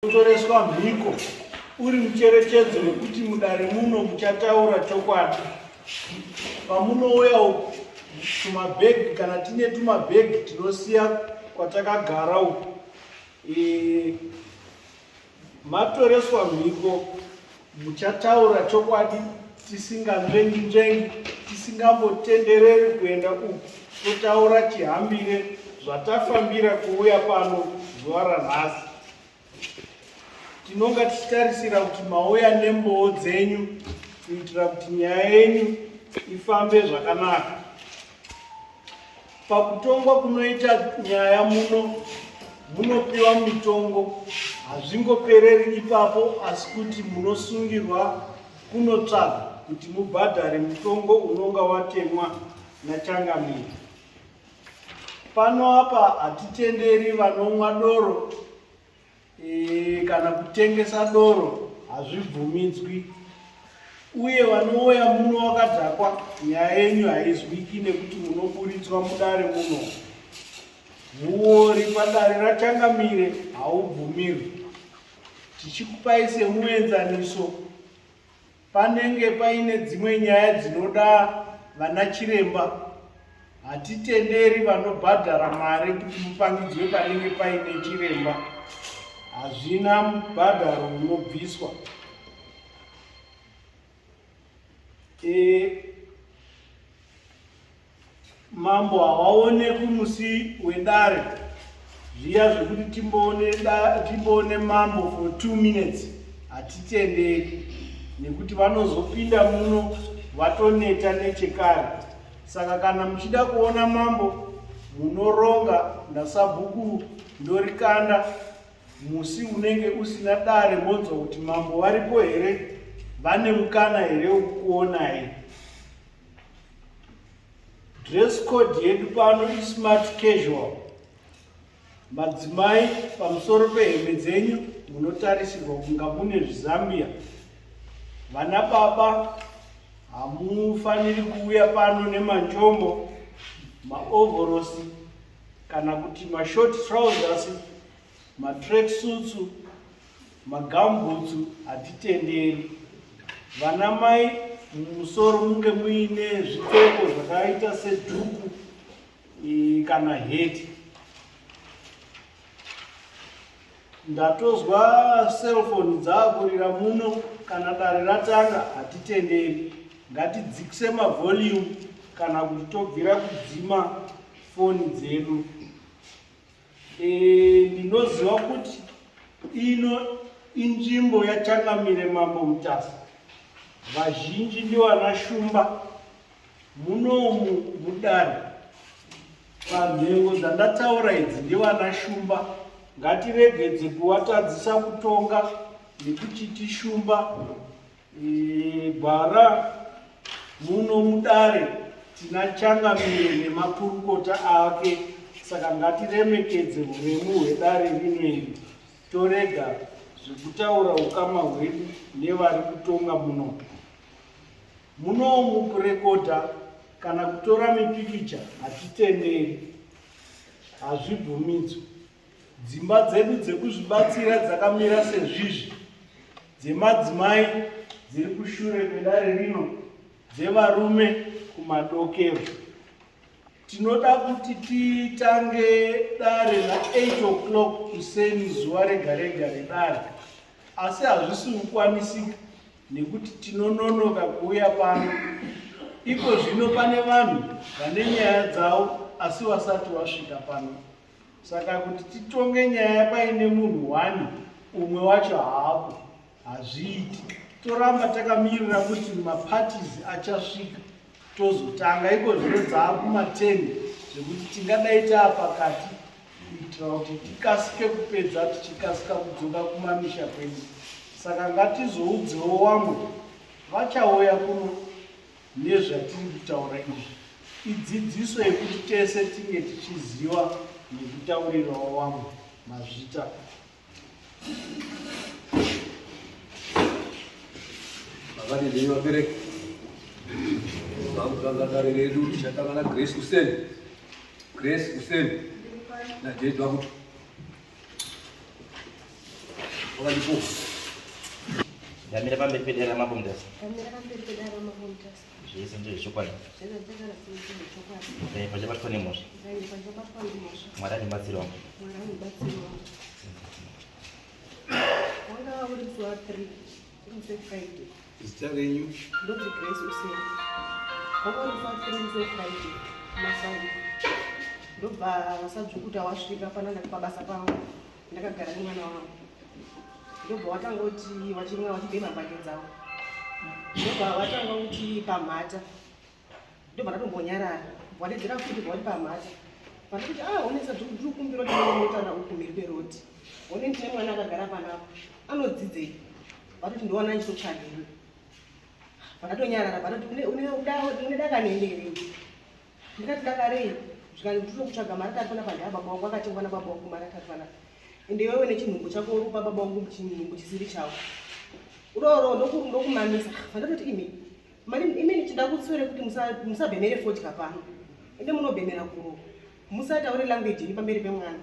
Kutoreswa mhiko uri mucherechedzo wekuti mudare muno muchataura chokwadi. Pamunouya uku tumabhegi kana tine tumabhegi tinosiya kwatakagara uku. E, matoreswa mhiko muchataura chokwadi tisinganzvengi nzvengi tisingambotendereri kuenda uku totaura chihambire zvatafambira kuuya pano zuva ranhasi. Tinonga tichitarisira kuti mauya nembowo dzenyu kuitira kuti nyaya yenyu ifambe zvakanaka. Pakutongwa kunoita nyaya muno munopiwa mitongo, hazvingopereri ipapo asi kuti munosungirwa kunotsvaga kuti mubhadhare mutongo unonga watemwa nachangamire. Pano apa hatitenderi vanomwa doro e, kana kutengesa doro hazvibvumidzwi uye vanouya muno wakadhakwa nyaya yenyu haizwiki nekuti munoburitswa mudare muno. Huwori padare rachangamire haubvumirwi. Tichikupai semuenzaniso Panenge paine dzimwe nyaya dzinoda vanachiremba, hatitenderi vanobhadhara mari kuti mupangidzwe panenge paine chiremba. Hazvina mubhadharo unobviswa. E, Mambo hawaonekwi musi wedare zviya zvekuti timboone, timboone mambo for two minutes hatitenderi nekuti vanozopinda muno vatoneta nechekare saka kana muchida kuona mambo munoronga ndasabhuku ndorikanda musi unenge usina dare monzwa kuti mambo varipo here vane mukana here wekukuonai Dress code yedu pano ismart casual. Madzimai pamusoro pehembe dzenyu munotarisirwa kunga mune zvizambia. Vana baba hamufaniri kuuya pano nemanjombo, maovhorosi kana kuti mashort trousers, matrack suits Magambutsu hatitenderi. Vana mai mumusoro munge muine zvipfeko zvakaita sedhuku kana heti. Ndatozwa cellphone dzaakurira muno kana dare ratanga hatitenderi. Ngatidzikise mavolume kana kuti tobvira kudzima foni dzedu. E, ndinoziva kuti ino inzvimbo yaChangamire Mambo Mutasa. Vazhinji ndivana Shumba munomu mudare. Panhengo dzandataura idzi ndivana Shumba. Ngatiregedze kuvatadzisa kutonga nekuchiti Shumba Gwara muno mudare tina changamire nemakurukota ake saka ngatiremekedze uremu hwedare rino iri torega zvekutaura ukama hwedu nevari kutonga muno. Munomu kurekodha kana kutora mipikicha hatitenderi, hazvibvumidzwi. Dzimba dzedu dzekuzvibatsira dzakamira sezvizvi, dzemadzimai dziri kushure kwedare rino, dzevarume kumadokero. Tinoda kuti titange dare na8 o'clock kuseni zuva rega rega redare, asi hazvisi kukwanisika nekuti tinononoka kuuya pano. Iko zvino pane vanhu vane nyaya dzavo asi vasati vasvika pano. Saka kuti titonge nyaya paine munhu one umwe wacho haapo hazviiti. Toramba takamirira kuti maparties achasvika tozotanga. Iko zvino dzaakuma 10 zvekuti tingadai taapakati kuitira kuti tikasike kupedza tichikasika kudzoka kumamisha kwedu. Saka ngatizoudzewo wamwe vachauya kuno nezvatiri kutaura izvi idzidziso yekuti tese tinge tichiziva nekutaurirawo vamwe mazvita. Makadii vabereki? Takutanga dare redu tichatanga naGrace Hussein. Grace Hussein naJade Vakutu. Wakandipuwa. Ndamira pamberi pedare raMambo Mutasa. Ndamira pamberi pedare raMambo Mutasa. Zvese ndezvechokwadi. Zvese ndataura ndezvechokwadi. Ndaipa chabatwa nemhosva. Ndaipa chabatwa nemhosva. Mwari andibatsire wangu. Mwari andibatsire wangu. Wanga uri musi wa 3 musi weFriday. Zita renyu? Ndonzi Grace Useni. Wanga uri musi wa 3 musi weFriday masaidi. Ndobva Sadzvukuta wasvika pana pabasa pangu. Ndakagara nemwana wangu. Ndobva watanga kuti wachimwa wachibhema mbanje dzavo. Ndobva watanga kuti pamhata. Ndobva ndatombonyarara. Wadedzera futi bva wati pamhata. Pandikuti ah onesa ndiri kukumbira kuti ndinotaura uku mhiri kwerodi. One ndine mwana akagara panapa. Anodzidzei? Vatoti ndowana ndichitotsvagirwe. Pandatonyarara panoti une une une daka neni here? Ndikati daka rei? Zvikanzi ndiri kutsvaga mari tatu panapa ndaya baba wangu akatengwa nababa wangu mari tatu panapa. Ende iwewe nechinhumbu chako uri kupa baba wangu chinhumbu chisiri chavo. Uroro ndokumamisa. Pandatoti imi mari imi ndichida kutsiure kuti musabhemere fodya pano. Ende munobhemera kuro. Musataure language iri pamberi pemwana.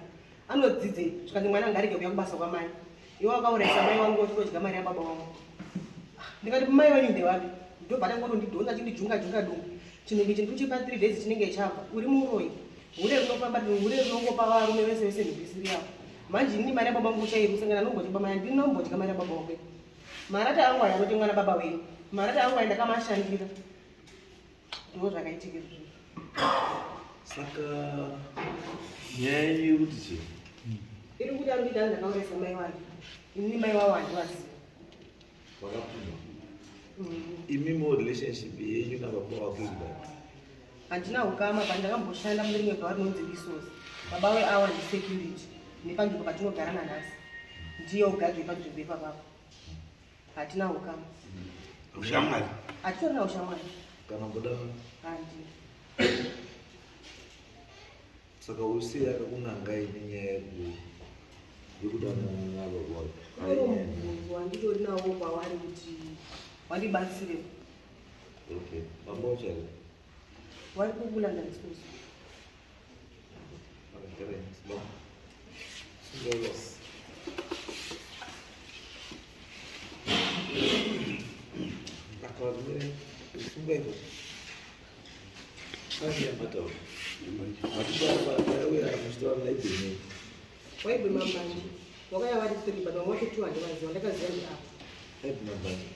Anodzidzei? Zvikanzi mwana ngarege kuuya kubasa kwamai. Iwe wakaurayisa mai wangu uchitodya mari yababa wangu. Ndikati mai wenyu ndewapi? Ndobva tangotondidhonza chindijunga junga dumbu. Chinhu ichi ndikuchipa 3 days chinenge chabva. Uri muroyi. Hure rinofamba hure rinongopa varume vese vese nhumbu isiri yavo. Manje inini mari yababa wangu uchairusa ngana nombochipa mari ndinombodya mari yababa wangu. Marata angu aya anotengwa nababa wenyu. Marata angu aya ndakamashandira. Ndoo zvakaitika izvozvo. Saka nyaya yenyu iri kuti chii? Iri kuti ari kuita ndakaurayisa mai wake. Inini mai wavo handivazivi. Vakapindwa. Imimi relationship yenyu nababa wako iri papi? Handina ukama but ndakamboshanda mune rimwe bhawa rinonzi Resource. Baba weawa ndisecurity nepanzvimbo patinogara nanhasi. Ndiye ugadhi wepanzvimbo ipapapo. Hatina ukama. Ushamwari? Hatitorina ushamwari. Kana kuda? Handina. Saka usiye akakunangai nenyaya yekudanana nababa wake. Uri mubvunzo wanditori nawo kwavari kuti wandibatsire. Okay. Baba uchari? Wari kukulanda isusu. Waibhema mbanje. Wakaya vari three but vamwe vacho two handivaziva ndakaziva ndi apa. Waibhema mbanje.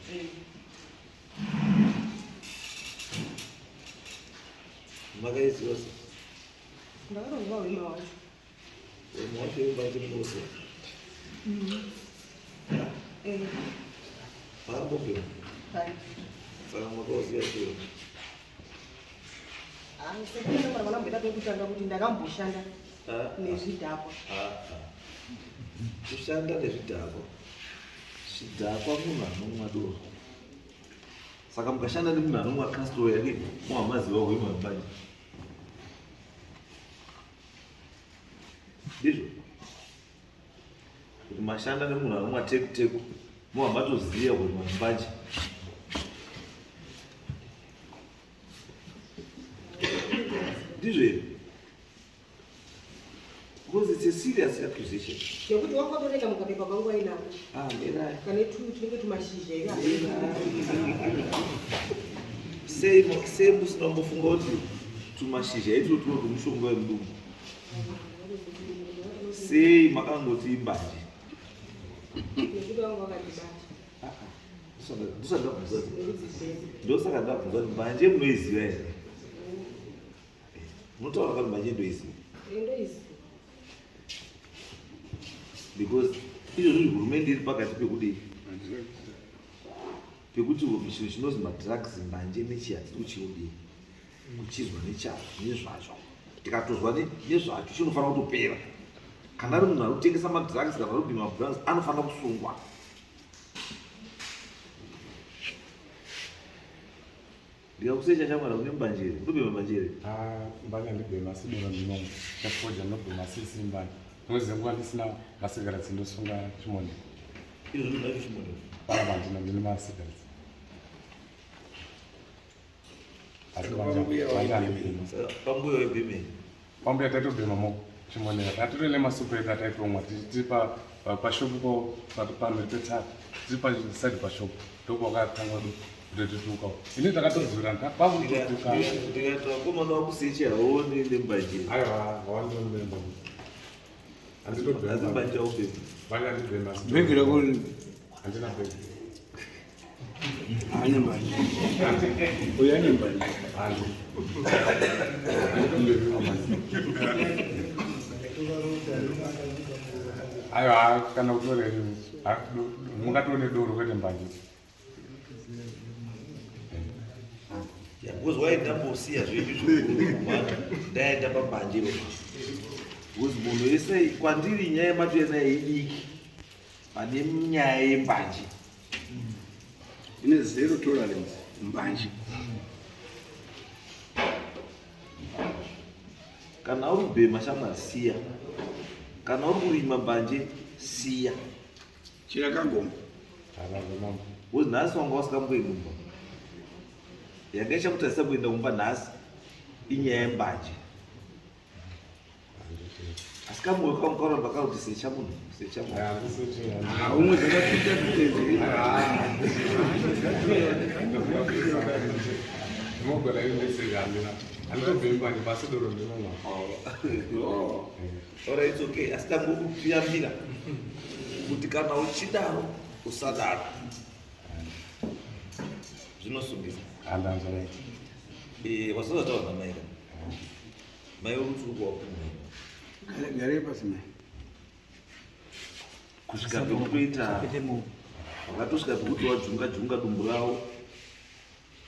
Makaiziva sei? Ndakatonzwa hwema wacho. Hwema wacho imbanje munouziva? Eh. Makambobhema? Hai. Saka makauziva sei? Ah, sekuru vakamboita pekutanga kuti ndakamboshanda nezvidhakwa. Kushanda nezvidhakwa. Zvidhakwa munhu anomwa doro. Saka mukashanda nemunhu anomwa castor yake muhamaziva hwema mbanje. Ndizvo? Kuti mashanda nemunhu anomwa teku teku muhamatoziva hwema mbanje. Ndizvo here? Because it's a serious accusation. Yekuti wakatoreka mukapepa kangu ainako. Ah, nderai. Kane tu tunenge tumashizha here. Sei sei musina kumbofunga kuti tumashizha itwo tuwo tumushonga wemudumbu? Sei makangoti imbanje? Nekuti vangu vakandibata. Ndosaka ndabvunza kuti mbanje munoiziva here? Munotaura kuti mbanje ndoiziva. Ndoiziva. Because izvozvo hurumende iri pakati pekudii? Pekuti chinhu chinozi madrugs mbanje nechi hatiri kuchiudii kuchizwa nechazvo nezvacho tikatozwa nezvacho chinofanira kutopera. Kana ari munhu ari kutengesa madrugs kana ari kubhima madrugs anofanira kusungwa. Ndikakusecha shamwari une mbanje here? Unobhema mbanje here? Ah, mbanje handibhema asi doro ndinomwa. Chafodya ndinobhema asi isiri mbanje. Dzimwe dzenguva ndisina masigaretsi ndosunga chimonde. Izvozvo ndinacho chimonde. Panapa handina, ndine masigaretsi. Asi mbanje handibhema. Saka pambuya waibhemei? Pambuya taitobhema moko. Chimonera tatore nemasupu edu ataitomwa tiri pashopu pamberi petara tiri paside pashopu ndokwakatanga kutotituka ini takatodzurana kwakutotuka Ndikati vakomana vakuseche haoni nembanje. Aiwa, hawandinomemba. Asi mbanje haubhemi? Handibhemi. Bhegi rako. Handina bhegi. Ane mbanje uyo, ane mbanje. Handi, handitobhemi mamazi. Aiwa, kana kutore mungatone doro, kwete mbanje. Because waindambosiya zvenyu zvekuruma, ndaenda pambanje ipapo, because munhu wese kwandiri nyaya yematoena idiki pane nyaya yembanje. Ine zero tolerance mbanje. Kana uri kubhema, shamwari, siya. Kana uri kurima mbanje, siya. Chirakagoma. Hazvazvo. Because nhasi wanga wasingamboendi kumba, yanga ichakutarisa kuenda kumba nhasi inyaya yembanje, asi kamwoyo kangu kanoramba kakuti secha munhu, secha munhu. Umwe zvakapita zvitezi. Ndinogona indeseri, handina, handitobhemi mbanje, basi doro ndinomwa. Alright, it's okay, asi tangokuyambira kuti kana uchidaro usadaro, zvinosungisa. Handanzwa. Wasazataura namai ka, mai uri kuwapumwa. Garei pasi, mai. Kusvika pekutoita wakatosvika pekuti wajunga junga dumbu ravo,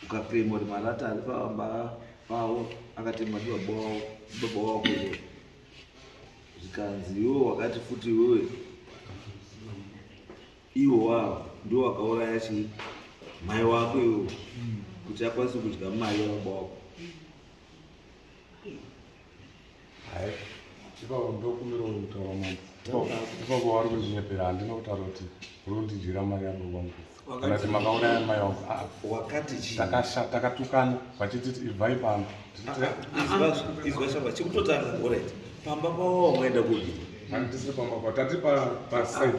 ukakrema kuti marata ari pamba pavo akatemwa ndibaba wavo, baba wako. Zvikanzi iwewe wakati futi iwewe iwo wavo ndio wakauraya chii, mai wako iwewe, kuti akwanise kudya mari yababa wako. Hai, ipapo ndokumbirawo kutaura, mambo. Ipapo vari kundinyepera. Handina kutaura kuti uri kundidyira mari yababa vangu kana kuti makauraya mai vangu. Ah, Wakati chii? Takatukana vachititi ibvai pano. Izwa shamba, chekutotanga, alright, pamba pavo wamwaenda kudii? Tisiri pamba pavo, tati paside.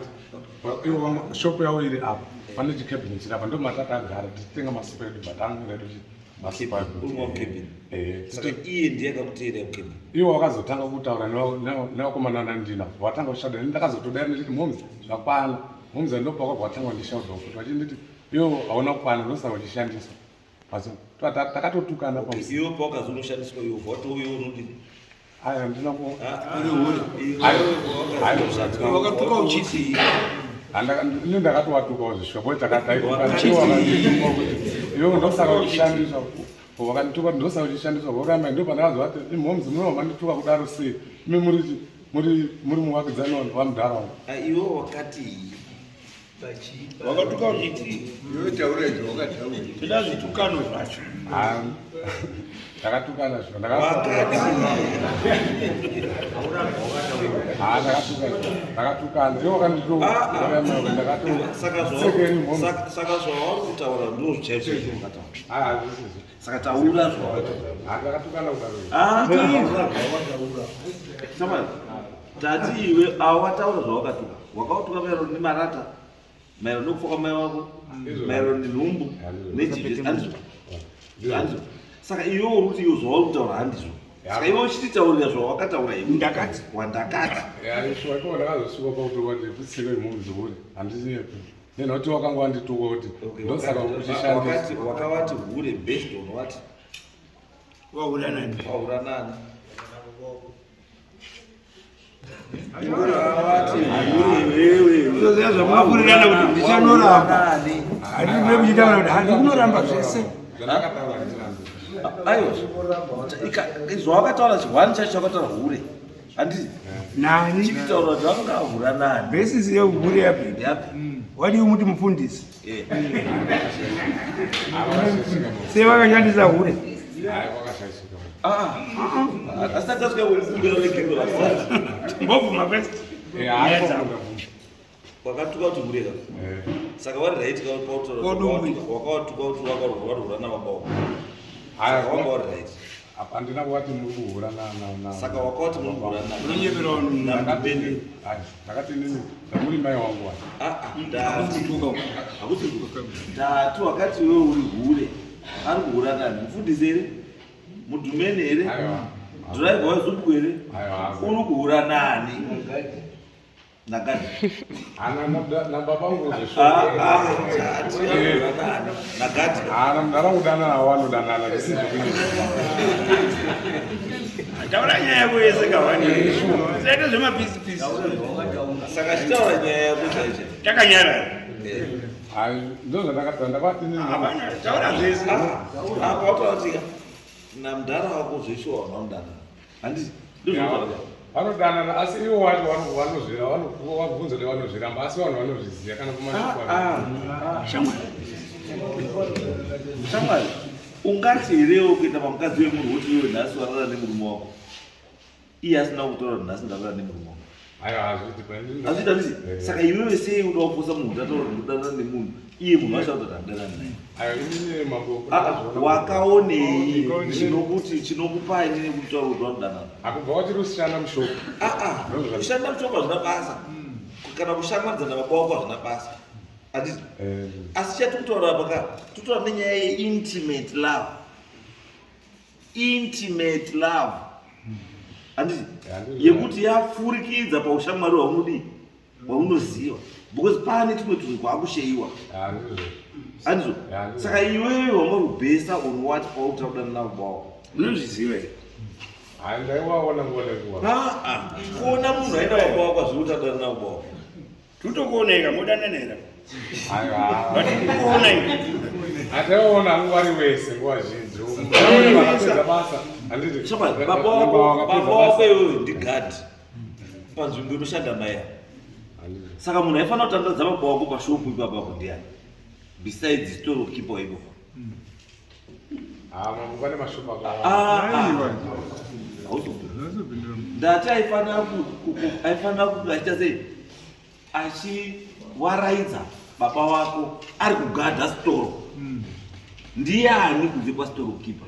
Ivo shopu yavo iri apa, pane chikabhini chiri apa, ndo matakagara tichitenga masupu edu, batanga edu masupu. Uri mukabin? Ehe. Saka iye ndiye akakuteera mukabin? Iwo wakazotanga kutaura nevakomana nandina, watanga kushauda. Ini ndakazotodai ndichiti, "Moms, zvakwana, moms." Ndopakabva watanga kundishauda futi vachinditi, "Iwo hauna kukwana, ndosaka uchishandiswa." Asi takatotukana. Iwe pawakazonoshandiswa iwe watouya unodini? Aya, handina ku Wakatuka uchiti? Ini ndakatovatukawo zvishuwa boi takataitukana. Iwe ndosaka uchishandiswa, wakandituka kuti ndosaka uchishandiswa voramba. Ndo pandakazwa kuti, "Moms, munova mandituka kudaro sei imi muri muvakidzani wamudhara wangu?" Iwe wakati? Wakatuka uchiti? Iwe taura izvo wakataura. Toda zvitukano zvacho. Ah, ndakatukana zvino. Wakati? Ah, ndakatukana, iwo wakandituka. Saka zvawauri kutaura ndo zvichaizvo zvawakataura? Saka taura zvawakataura. Ndakatukana kudaro. Samari, tati iwe awataura zvawakatuka, wakautuka maererano nemarata, maererano nekufa kwamai wako, maererano nenhumbu nechizvi, handizvo? Handizvo? Saka iwe uri kuti iwe zvauri kutaura handizvo, saka iwe uchititaurira zvawakataura iwe. Ndakati. Wandakati. Shuwa, iko ndakazosvika pakutuka kuti futsiko imhomzi hure, handinyepi nenoti wakanga wandituka kuti ndosaka uchishandisa. Wakavati hure based on what? Wahura nani? Wahura nani? Wakavati hure wewe? Unoziva zvamunofurirana kuti ndichanoramba, handikude muchitaura kuti handikunoramba zvese. Zvandakataura handirambi. Aiwa, zvawakataura chihwani chacho chawakataura hure, handiti? Nani? Chikutaura kuti vakanga ahura nani? Basis yehure yapi? Yapi? Wadii muti mufundisi sei vakashandisa hure? Hayi, wakashaishika. Asati asvika kukumbira regero, asati. Mbobvuma first. Hayi, ndabvuma. Wakatuka kuti hure ka? Saka wari right ka pautaura? Kodumbu. Wakawatuka kuti wakarwara nababa wako? Hayi. Saka wanga wari right? Handina kuvati muri kuhura Saka wakati muri kuhura na. Ndakati nini zvamuri mai wangu wani. Hakusi kutuka. Ndati wakati iwe uri hure. Ari kuhura nani? Mufundisi here? Mudhumeni here? Dhiraivha weZupco here? Uri kuhura nani? Nagadhi. Nababa vangu zvisho. Hana mudhara kudanana wanodanana zvisi zvekunyika. Taura nyaya yako yese kawani. Usaite zvemapisipisi. Saka chitaura nyaya yako chaicho. Takanyarara. Ndo zvandakataura ndakati nini. Hapana, taura zvese. Apa wataura kuti namudhara wako zveshuwa wanodanana. Handiti? Ndozvinotaura. Vanodanana asi ivo wacho vanozvira vabvunza kuti vanozviramba asi vanhu vanozviziva kana kumashoko. Shamwari. Shamwari, ungati herewo kuenda pamukadzi wemunhu woti iwe nhasi warara nemurume wako, iye asina kutaura kuti nhasi ndarara nemurume wako? Aiwa, hazviiti. Hazviiti, handiti? Saka iwewe sei uda kufosa munhu kuti ataura kuti ndodanana nemunhu, iye munhu wacho ataura kuti handidanani naye? Aiwa, inini mambo. Wakaonei chinokuti chinokupai nini kutaura kuti vanodanana? Akubva wachiri kushanda mushopu. Kushanda mushopu hazvina basa, kana kushamwaridzana baba wako hazvina basa, handiti? Asi chatiri kutaura apa ka, totaura nenyaya yeintimate love. Intimate love, handiti? Yekuti yapfurikidza paushamwari hwaunodii, hwaunoziva, because pane tumwe tunhu kwakusheyiwa, handizvo? Saka iwewe wanga kubhesa on what paukutira kudanana nababa wako? Unozviziva here? Hayi, ndaiwaona nguva nenguva. Kuona munhu aenda baba wako hazviri kuti adanana nababa wako. Tutokuoneka modanana here? Aiwa. Vatikuona iwe. Hataiwaona hangu vari wese nguva zhinji. Vakapedza basa. Handiti? Shamwari, baba wako iwewe ndigadhi panzvimbo inoshanda mai. Saka munhu aifanira kutandadza baba wako pashopu ipapo apo ndiani, besides store keeper ipopo? Mambo, pane mashopu akawanda. Ndati aifanira achiita sei, achiwaraidza baba wako ari kugadha storo, ndiani kunze kwastore keeper?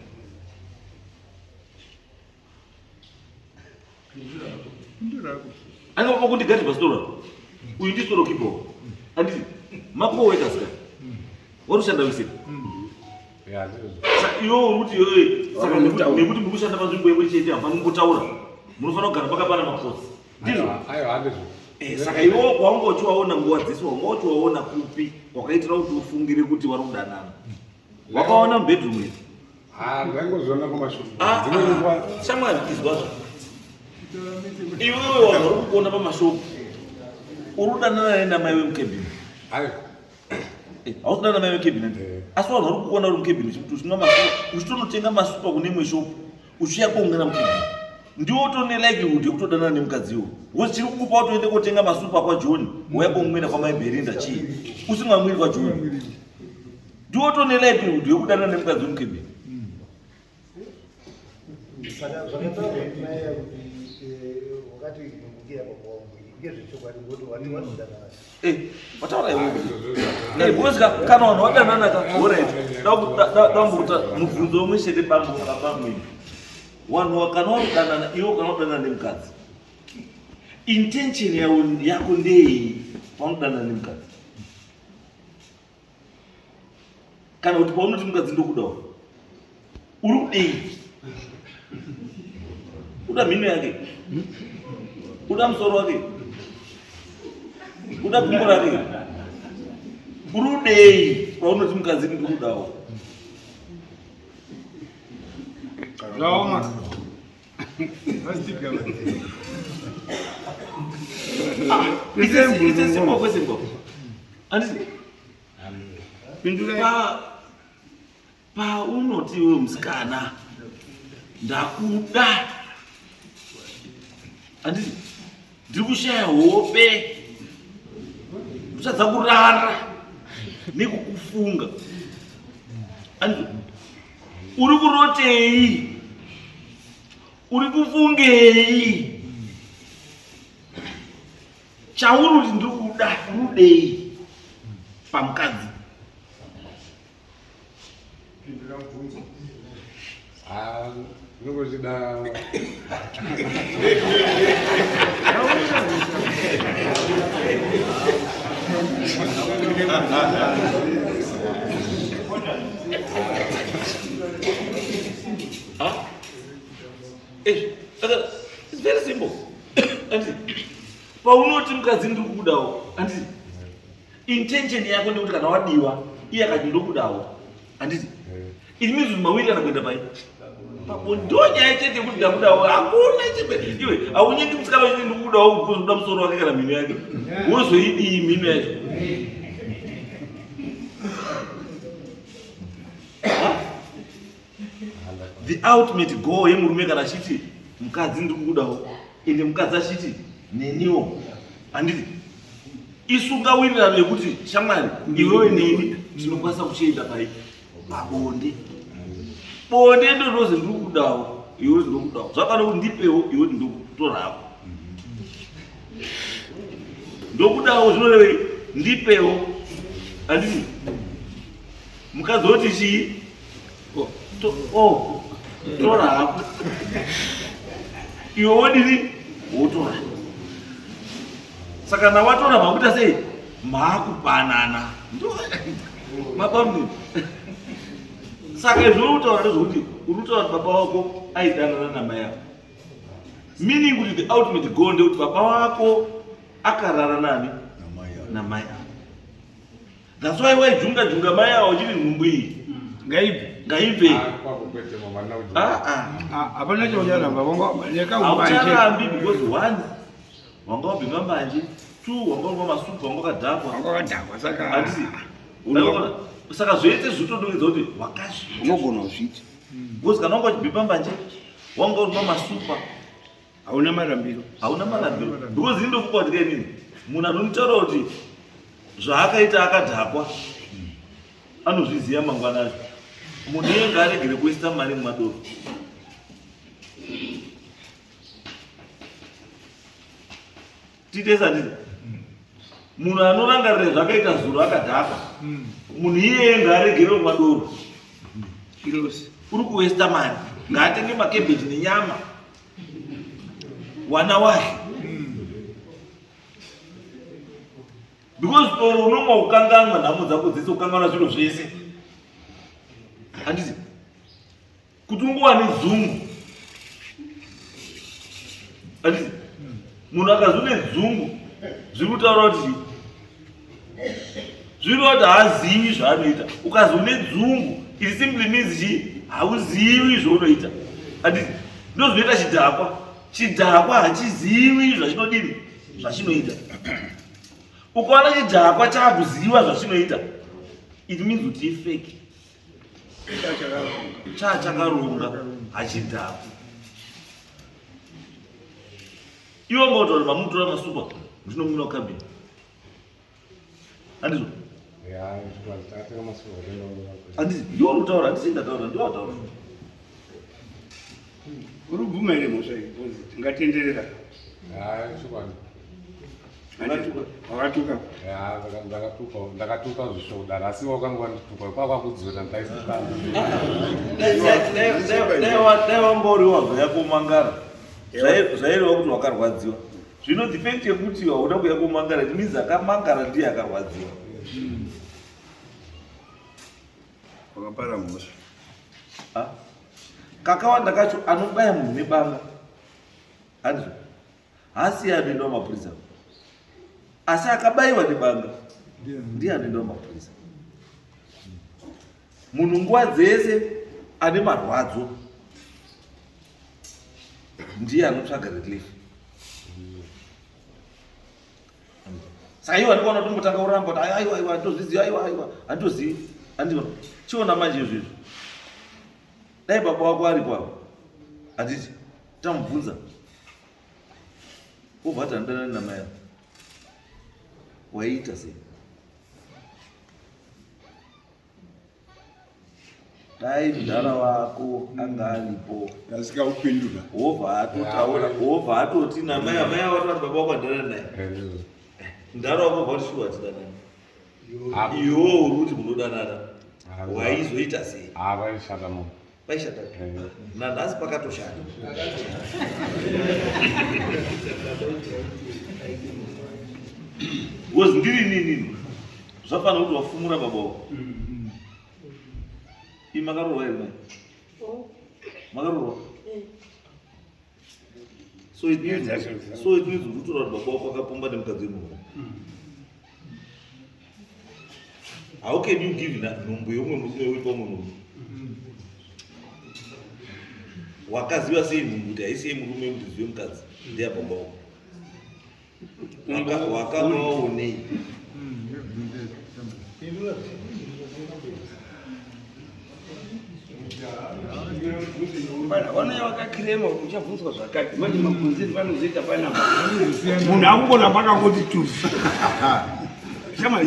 Anga baba kundigadhi pastoro apo, uyu ndi store keeper, handiti? Macoworkers ka, warushanda wese. Iwe uri kuti iwewe, saka nekuti muri kushanda panzvimbo imwe chete, hamufaniri kungotaura, munofanira kugara makapana makosi, ndizvo? Aiwa, handizvo. Saka iwe wanga uchiwaona nguva dzese, wanga uchiwaona kupi wakaitira kuti ufungire kuti vari kudanana? Wakaona mubedroom here? Ndaingozviona kumashopu. Dzimweni nguva. Shamwari, izwazvo, iwewe wanhu uri kukuona pamashopu, uri kudanana nenamai wemucabin. Aiwa. Hausi kudanana namai vecabin, asi vanhu vari kukuona uri mucabin uchimwa masupa, uchitonotenga masupa kune imwe shopu, uchiuya kuongana mucabin, ndiwo utone likelihood yekutodanana nemukadzi iwo, because chiri kukupa utoende kotenga masupa kwaJohn, wouya komwena kwamaiBerinda, chii usingamwiri kwaJohn? Ndiwo utone likelihood yekudanana nemukadzi wemucabin. Saka zvakataurwa naye kuti wakati ngungukia baba wangu ngezvechokwadi, ngokuti wati wanodanana. Wataura iwe, because kana vanhu vadanana ka, alright, dambuta mubvunzo umwe chete, bambo bamwini, vanhu kana wakudanana, iwe kana wakudanana nemukadzi, intention yako ndeyei paunodanana nemukadzi? Kana kuti paunoti mukadzi ndokudawo, uri kudei? Uda mhino yake? Uda musoro wake? Uda gumbo rake? Uri kudei paunoti mukadzi ndikudawo? Zvaoma. It's a simple question, Bob. Handiti? Paunoti iwe musikana ndakuda, handiti? Ndiri kushaya hope, ndichadza kurara nekukufunga, handiti? Uri kurotei? Uri kufungei? Chauri kuti ndiri kuda, uri kudei pamukadzi? Ah, ndinongochida Eh, it's very simple. Anditi paunoti mukadzi ndiri kukudawo, anditi intention yako ndekuti kana wadiwa iye akati ndokudawo, anditi it means kuti mawirirana kuenda pai papo. Ndo nyaya chete yekuti ndakudawo, hakuna chimwe. Iwe haunyengi musikana uchiti ndikukudawo because uda musoro wake kana mhino yake, wozoidii mhino yacho? The ultimate goal yemurume kana achiti mukadzi ndiri kukudawo, ende mukadzi achiti neniwo, handiti isungawirirano yekuti shamwari iwewe neni tinokwanisa kuchienda pai pabonde. Bonde ndinozi ndiri kukudawo, iwe ndinokudawo, zvakana kuti ndipewo, iwe ndinokutorako. Ndokudawo zvinorevei? Ndipewo, handiti? Mukadzi woti chii? Oh, tora hako. Iwe wodini? Wotora. Saka kana watora makuita sei? Maakupanana. Mabamni. Saka izvo uri kutaura ndezvekuti uri kutaura kuti baba wako aidanana namai ako, meaning kuti the ultimate goal ndekuti baba wako akarara nani? Namai ako. That's why waijunga junga mai avo uchiti nhumbu iyi ngaibve. Ngaibve. Ah, kwako kwete mama, handina kujunga. Ah, ah. Ah, hapana chaucharamba nekaubanje. Haucharambi because one, wanga wabhema mbanje; two, wanga urwa masupu, wanga wakadhakwa. Wanga wakadhakwa saka Handiti unoona? Saka zvese zvitodongedza kuti wakazviita. Unogona kuzviita. Because kana wanga uchibhipa mbanje, wanga urwa masupa, hauna marambiro. Hauna marambiro, because ini ndofunga kuti kainini munhu anonitaura kuti zvaakaita akadhakwa anozviziva mangwana acho. Munhu iye ngaaregere kuisa mari mumadoro. Tiite sanditi munhu anorangarira zvakaita zuro akadhakwa, munhu iyeye ngaaregere kumwa doro. Ilosi. Uri kuwesta mari. Ngaatenge makebheji nenyama wana wake, because doro unomwa kukanganwa nhamo dzako dzese, kukanganwa zviro zvese, handiti? Kuti ungowane dzungu, handiti? Munhu akazi une dzungu, zviri kutaura kuti zviri kuti haazivi zvaanoita. Ukazi une dzungu, it simply means chii? Hauzivi zvaunoita, handiti? Ndo zvinoita chidhakwa. Chidhakwa hachizivi zvachinodini, zvachinoita. Ukaona chidhakwa chaakuziva zvachinoita, it means kuti ifake, chachakarunga, hachidhakwa. Iwe ngotaura mamutora masupa ndinomwina kukabini, handizvo? Ya, takatenga masupa. Handisi ndiwo uri kutaura, handisi ndataura, ndiwo wataura. Uri kubvuma here mhosva iyi? Because tingatenderera. Ya, chokwadi. Wakatuka. Ya, ndakatuka, ndakatuka zvishoda, asi wakanga wandituka kwakwakudzora ndaisitanga. Dai wanga uri wabva yakomangara, zvaireva kuti wakarwadziwa. Zvino the fact yekuti hauna kuya komangara, it means akamangara ndiye akarwadziwa. Wakapara mhosva. Ah. Kakawanda kacho anobaya munhu nebanga, handizvo? Haasi iye anoenda mumapurisa, asi akabayiwa nebanga ndiye anoenda mumapurisa. Munhu nguva dzese ane marwadzo ndiye anotsvaga relief. Saka iwo andikuona tombotanga kuramba kuti aiwa, aiwa, handitozivi, aiwa, aiwa, handitozivi, handiona. Chiona manje izvo izvi, dai baba wako aripo apo, handiti tamubvunza, wobva ati handidanani namai avo, waiita sei? Dai mudhara wako anga aripo asika kupindura, wobva atotaura, wobva atoti namai, amai avo vatoti baba wako handidanani naye, mudhara wako wobva kuti shuwa hatidanani, iwewo uri kuti munodanana, waizoita sei? Havaishanda munhu. Paishata. Nanhasi pakatoshata. Because ndiri nini zvafanira kuti wafumura baba wako. Imi makaroorwa here mai? Makaroorwa? So it means so it means kuti utora kuti baba wako akapomba nemukadzi wemunhu. How can you give nhumbu yeumwe murume woipa umwe murume? Wakaziva sei nhumbu kuti haisi yemurume muridzi wemukadzi ndeyababa wako? Wakanga waonei? Vanouya vakakirema kuti uchabvunzwa zvakati manje mabvunziri vanozoita panapa munhu akungoramba akangoti tuzu shama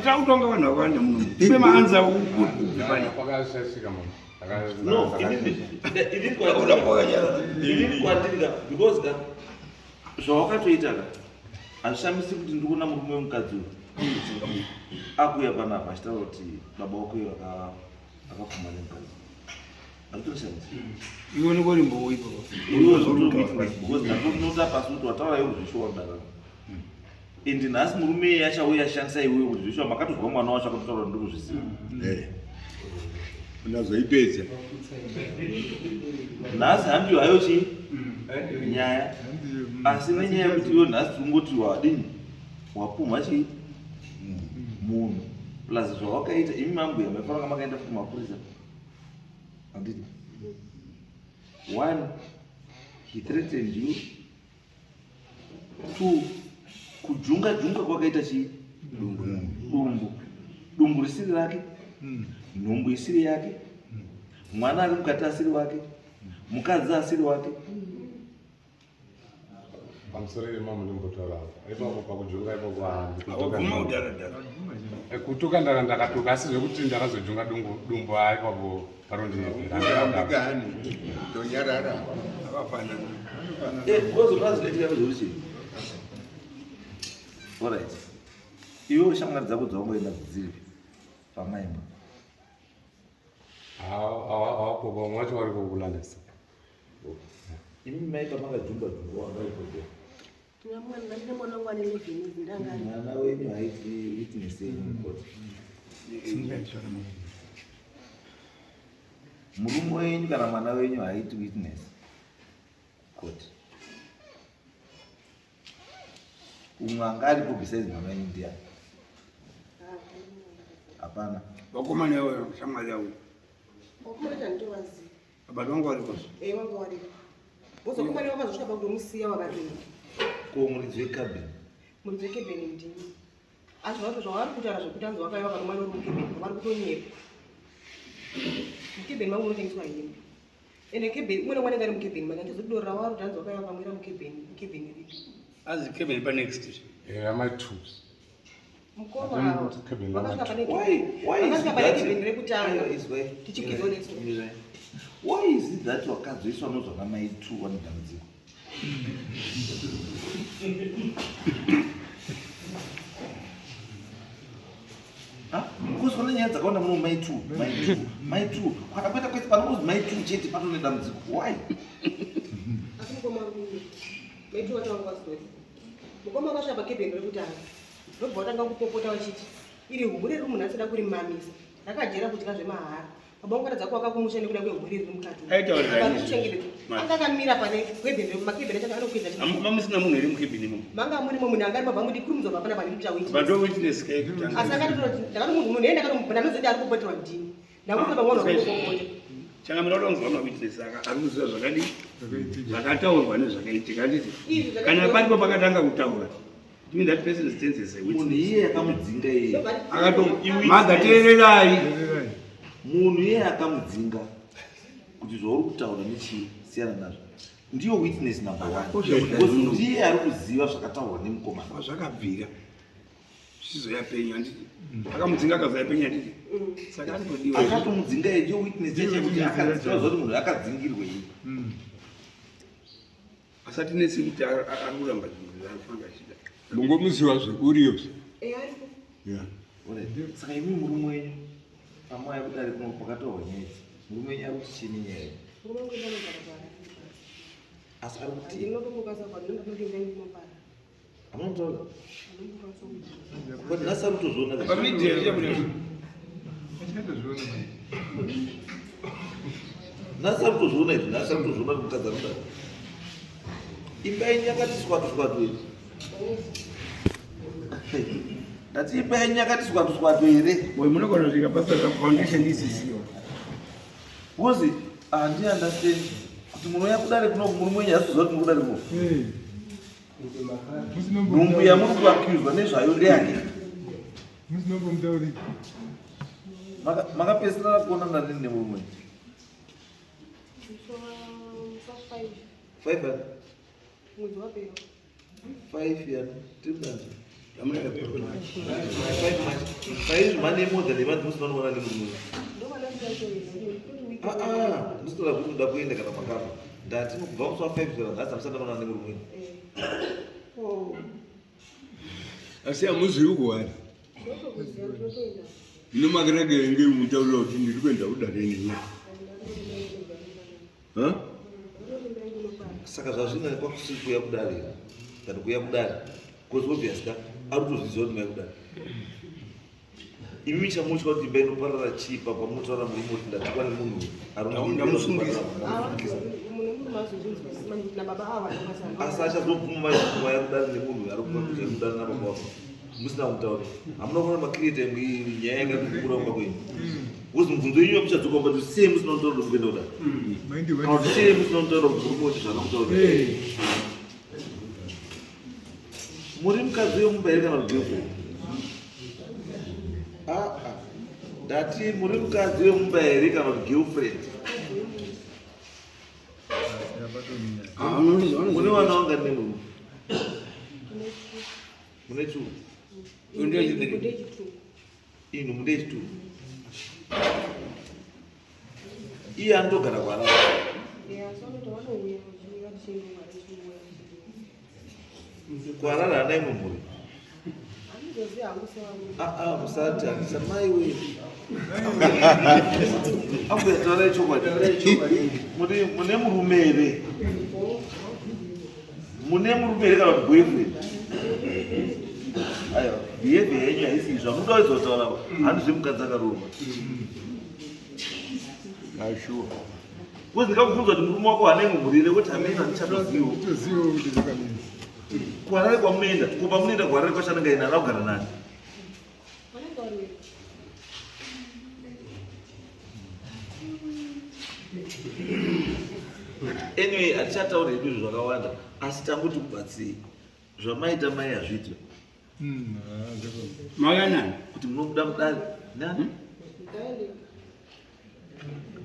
takutonga vanhu vakawanda muno ipe maanza Pakashashika munhu. No, inini kwandiri ka because ka zvawakatoita ka hazvishamisi kuti ndiri kuona murume wemukadzi uyu akuuya panapa achitaura kuti baba wako uyo akapfuma nemukadzi hazvitoshamisi iwe niko rimbowo ipapo because ndatonota pasi kuti wataura iwe zvishuwa kudaro and nhasi murume iye achauya ashandisa iwewe kuti zvishuwa makatozwa mwana wacho akatotaura ndiri kuzviziva. Unazoipedza. Nhasi handiyo hayo chii nyaya asi nenyaya yekuti iwe nhasi tirikungoti wadini wapumha chii munhu plus zvawakaita imi mambuya maifanira kunge makaenda futi kumapurisa handiti one he threatened you two kujunga junga kwakaita chii dumbu dumbu risiri rake nhumbu isiri yake mwana ari mukati asiri wake mukadzi asiri wake. Pamusoro yemambo ndimbotaura ipapo pakujunga ipapo Wabvuma kudhara-dhara. Kutuka ndaka ndakatuka asi zvekuti ndakazojunga dumbu haa ipapo parondiyambikani tonyarara akafanana. Because unoziva zvekuti chii alright iwe shamwari dzako dzawangoenda dziripi pamaimba Awapo vamwe vacho vari kukulandisa. Imi mai pamakajungwa jungwa wanga uripo? Ndine mwana wangu ane 11 years ndanga ari. Mwana wenyu haiti witness yenyu mukoti. Murume wenyu kana mwana wenyu haiti witness court. Umwe anga aripo besides mwana wenyu ndiani? Hapana. Vakomana iwayo shamwari yavo. Vakomana chanditovaziva. Baba vangu varipo. Eh, vanga varipo. Vozokomana vakazosvika pakutomusiya wakadini. Ko muridzi wekabin? Muridzi wekebheni ndini. Asi zvacho zvavari kutaura zvekuti anzi wakaiwa kana mwana uri mukebheni vari kutonyepa. Mukebheni mangu munotengeswa hembe. Ende kebheni umwe nemwe anenge ari mukebheni make andizodorera wari kuti anzi wakaiwa kamwira mukebheni mukebheni ripi. Azi kebheni pa next. Amai two. Mukoma ava Kebheni vakasvika pane Why is vakasvika it pane that- kebheni rekutanga Aiwa, izwai. tichikwidzawo next one. Izwai. Why is it that wakazoiswa nozvana mai two vane dambudziko? Because kune nyaya dzakawanda muno mai two, mai two, mai two. Kana kuita kwese panongozi mai two chete patone dambudziko. Why? Asi mukoma wangu maitu wacho wangu wasitori. Mukoma wakasvika pakebheni rekutanga ndobva watanga kupopota vachiti iri hure riri munhu asida kurimamisa rakajera kudya zvemahara. Baba vangu katadza kuvaka kumusha nekuda kwehure riri mukati. Aitaurira Vari izvi. kuchengetedza. Anga akamira pane kebheni makebheni acho anokwidza chii. Mamusina munhu here mukebheni imomo? Manga murimo munhu anga ari mabva muti kurumidzwa baba pane mucha witness. Bado witness kai kutanga. Asi akatoti ndakati munhu munhu enda akati ndanozoita ari kupoterwa ndini. Ndakuti baba wangu kupopota. Changamira utonzwa mawitness aka ari kuziva zvakadii zvakataurwa nezvakaitika handiti Izvi zvakaitika. kana paripo pakatanga kutaura it means that person stands as a Munhu witness. iye akamudzinga iye. Akato magateererai Munhu iye akamudzinga kuti zvauri kutaura nechii siyana nazvo. Ndiyo witness number one. Akakosha kudai Because muno. ndiye ari kuziva zvakataurwa nemukomana. zvakabvira zvichizoya penyu handiti akamudzinga akazoya penyu handiti saka anotodiwa Akatomudzinga iye ndiyo witness yacho yekuti akadzinga kuti munhu akadzingirwei. Asati nesi kuti ari kuramba zvinhu zvaanofanga achida. Mungomuziva zvekuriyo. Eh aripo. Alright. Saka imi murume wenyu pamauya kudare kuno pakatorwa nyaya idzi. Murume wenyu ari kuti chii nenyaya iyi? Murume wangu anogara kwaari. Asi ari kuti Ndinotombokwanisa kwandinotoenda ndinopara. Hamuna kutaura? But nhasi ari kutozviona ka? Pamedia zvichabuda. Nhasi ari kutozviona izvi, nhasi ari kutozviona kuti mukadzi ari kudaro. Imba yenyu yakati swatu swatu here? Ndati imba yenyu yakati swatu swatu here? Boy munogona kusvika pastor foundation isisiyo. Because handi understand kuti munouya kudare kuno murume wenyu haasi kuziva kuti muri kudare kuno. Nhumbu yamuri kuaccuswa nezvayo ndeyake. Makapedzisira kuonana nini nemurume? Five ani? Mwedzi wapera. Five yani. Tiri manje. Five manje. Saizvi mane more than a month musina kuonana nemurume. Ah ah, ndisitoda kuti muda kuenda kana makapa. Ndati kubva musi wa 5 kusvika nhasi hamusati maonana nemurume wenyu. Asi hamuzivi kuwari. Hino makereke enge mutaurira kuti ndiri kuenda kudare nenyaya. Ha? Saka zvazvina kwakusiri kuuya kudare here? Than kuuya kudare. Because obvious ka ari kutozviziva kuti mauya kudare. Imi chamutya kuti imba inoparara chii papa munotaura murume kuti ndatukwa nemunhu ari Ndamusungisa. Asi achazobvuma manje kuti mauya kudare nemunhu ari kudare nababa wako musina kumutaurira. Hamuna kuona macreator imwe nyaya yakakukura kumba kwenyu. Because mubvunzo wenyu wamuchadzoka kumba kuti sei musina kumutaurira kuti kuenda kudare. Kana kuti sei musina kumutaurira kuti murume wacho zvaakamuitaurira. Muri mukadzi wemumba here kana kuti girlfriend? Ah, ah. Ndati muri mukadzi wemumba here kana kuti girlfriend? Mune vana vangani nemurume? Mune two. Inu mune two. Iye anotogara kwaRara. KwaRara haana imwe mhuri. Ah, ah, musati handisa mai we. Ambuya taurai chokwadi. Mune mune murume here? Mune murume here kana kuti boyfriend? Aiwa, behavior yenyu haisi izvo. Hamuda kuzotaura handi zvemukadzi akaroorwa. Ashuwa. Because ndikakubvunza kuti murume wako haana imwe mhuri here woti hameno handichatozivo. KuHarare kwamunoenda, ko pamunoenda kuHarare kwacho anenge aina ana kugara nani? Anyway, hatichatauri hedu izvo zvakawanda, asi tangoti kubatsirei. Zvamaita mai hazviiti. Mauya nani? Kuti munobuda mudare nani?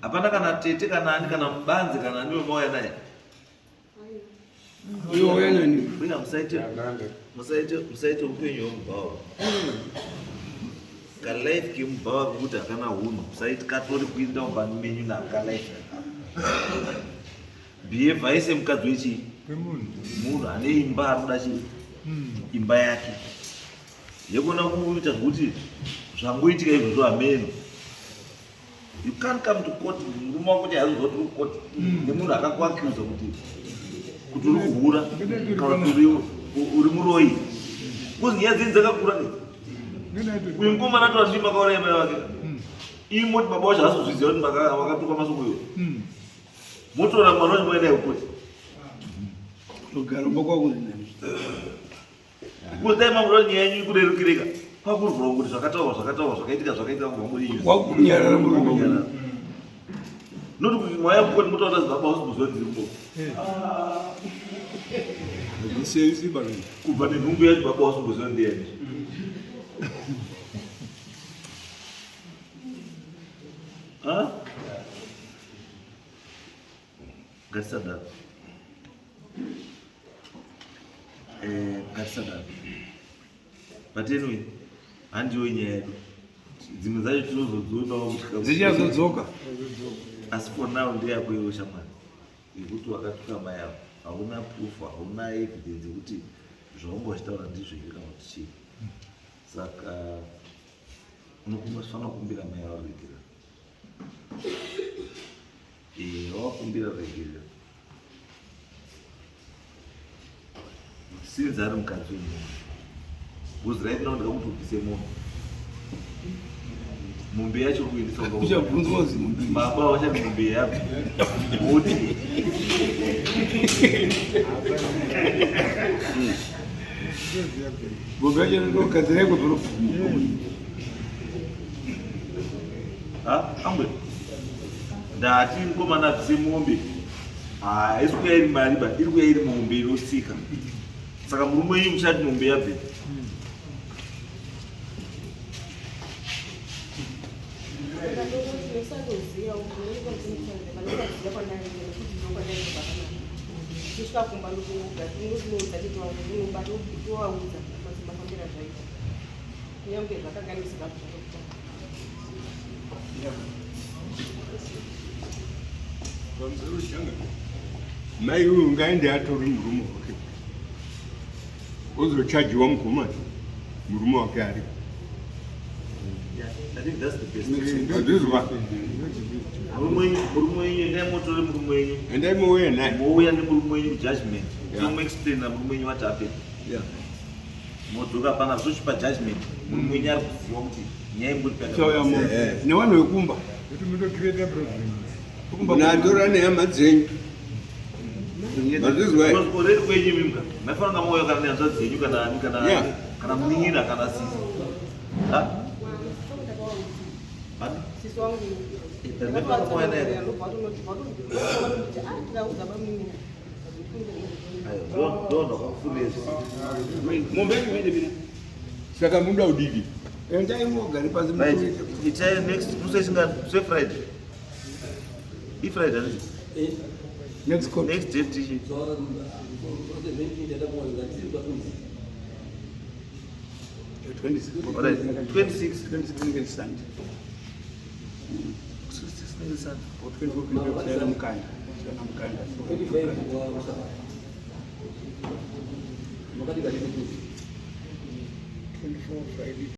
Hapana kana tete kana ani kana mubanze kana ani wemauya naye. Iwe wauya nani? Uya musaite musaite musaite upenyu hwemubhawa. Ka life kemubhawa kekuti hakana hunhu musaite katori kuinda mumba menyu naka life. Behave semukadzi wechii? Munhu ane imba anoda chii? Imba yake. Yekona kuita zvekuti zvangoitika izvozvo hameno. You can't come to court murume wako kuti haazozwa kuti uri court nemunhu akakuaccusa kuti kuti uri kuhura kana kuti uri muroyi. Because nyaya dzenyu dzakakura ne. Uyu mukomana atora ndimi makauraya mai vake. Imi moti baba wacho haazozviziva kuti makatuka masoko iwo. Motora mwana wacho moenda kucourt. Kugara kumba kwako nani? Because dai mamuda kuti nyaya yenyu ikurerukireka kwakurwa kuti zvakataurwa zvakataurwa zvakaitika zvakaitika kubva muri iyo. Kwakunyarara murume. Not kuti mwaya mukoti motaura zibaba hausi kuziva ndiri kumbo. Hazvisenzi bana. Kubva nenhumbu yacho baba hausi kuziva ndiyani. Ha? Ngatisadaro. Eh, ngatisadaro. But anyway, handiyo nyaya yedu. Dzimwe dzacho tinozodzionawo kuti Dzichazodzoka. Asi for now ndeyako iwe shamwari. Yekuti wakatuka mai avo. Hauna proof, hauna evidence yekuti zvaunga uchitaura ndizvo here kana kuti chii. Saka unofanira kukumbira mai avo ruregerero. Wakumbira regerero since ari mukadzi wemunhu, because right now ndikakuti ubvise munhu, mombe yacho kuendesa Uchabvunzwa kuzi mombe. Baba vachati mombe yabva oti. Mombe yacho ndogadzira iko dhorobha. Ha, ambwe ndati mukomana abvise mombe, haisi kuya iri mari ba, iri kuya iri mombe inosika. Saka murume wenyu muchati mombe yabve. Tichisvika kumba ndinoudza tete wangu, ndinoba tovaudza mafambira zvaita, kunyange zvakaganisika zvakutanga. Mai uyu ngaende atori murume wake, ozochajiwa mukomana murume wake aripo. I think that's the best. Azvizwa. Murume wenyu, endai motore murume wenyu. Endai mouya naye. Mouya nemurume wenyu kujudgment. Tomuexplaina murume wenyu what happened. Modzoka pana zvochipa judgment, murume wenyu ari kuziva kuti nyaya imbori. Chauya mombe nevanhu vekumba. Kuti mutocreata problem. Munatora nehama dzenyu, mazvizwa. Already kwenyu imimka maifanira kunga mauya kana nehanzvadzi dzenyu kana ani kana kana munin'ina kana sisi. Ha? Ani? Sisi wangu. Eh, maifanira kumauya naye. Tikaudza bamunina. Ayo, ndo ndakakufundisa. Mombe yacho ende mina. Saka muda udiki. Endai mogare pasi. Right, itai next musi weFriday, iFriday handiti? Next court. Next date tichi 26. Alright, 26. 26 inenge Sunday. 26 next Sunday. 24 mukanda. Mukanda. 24 Friday.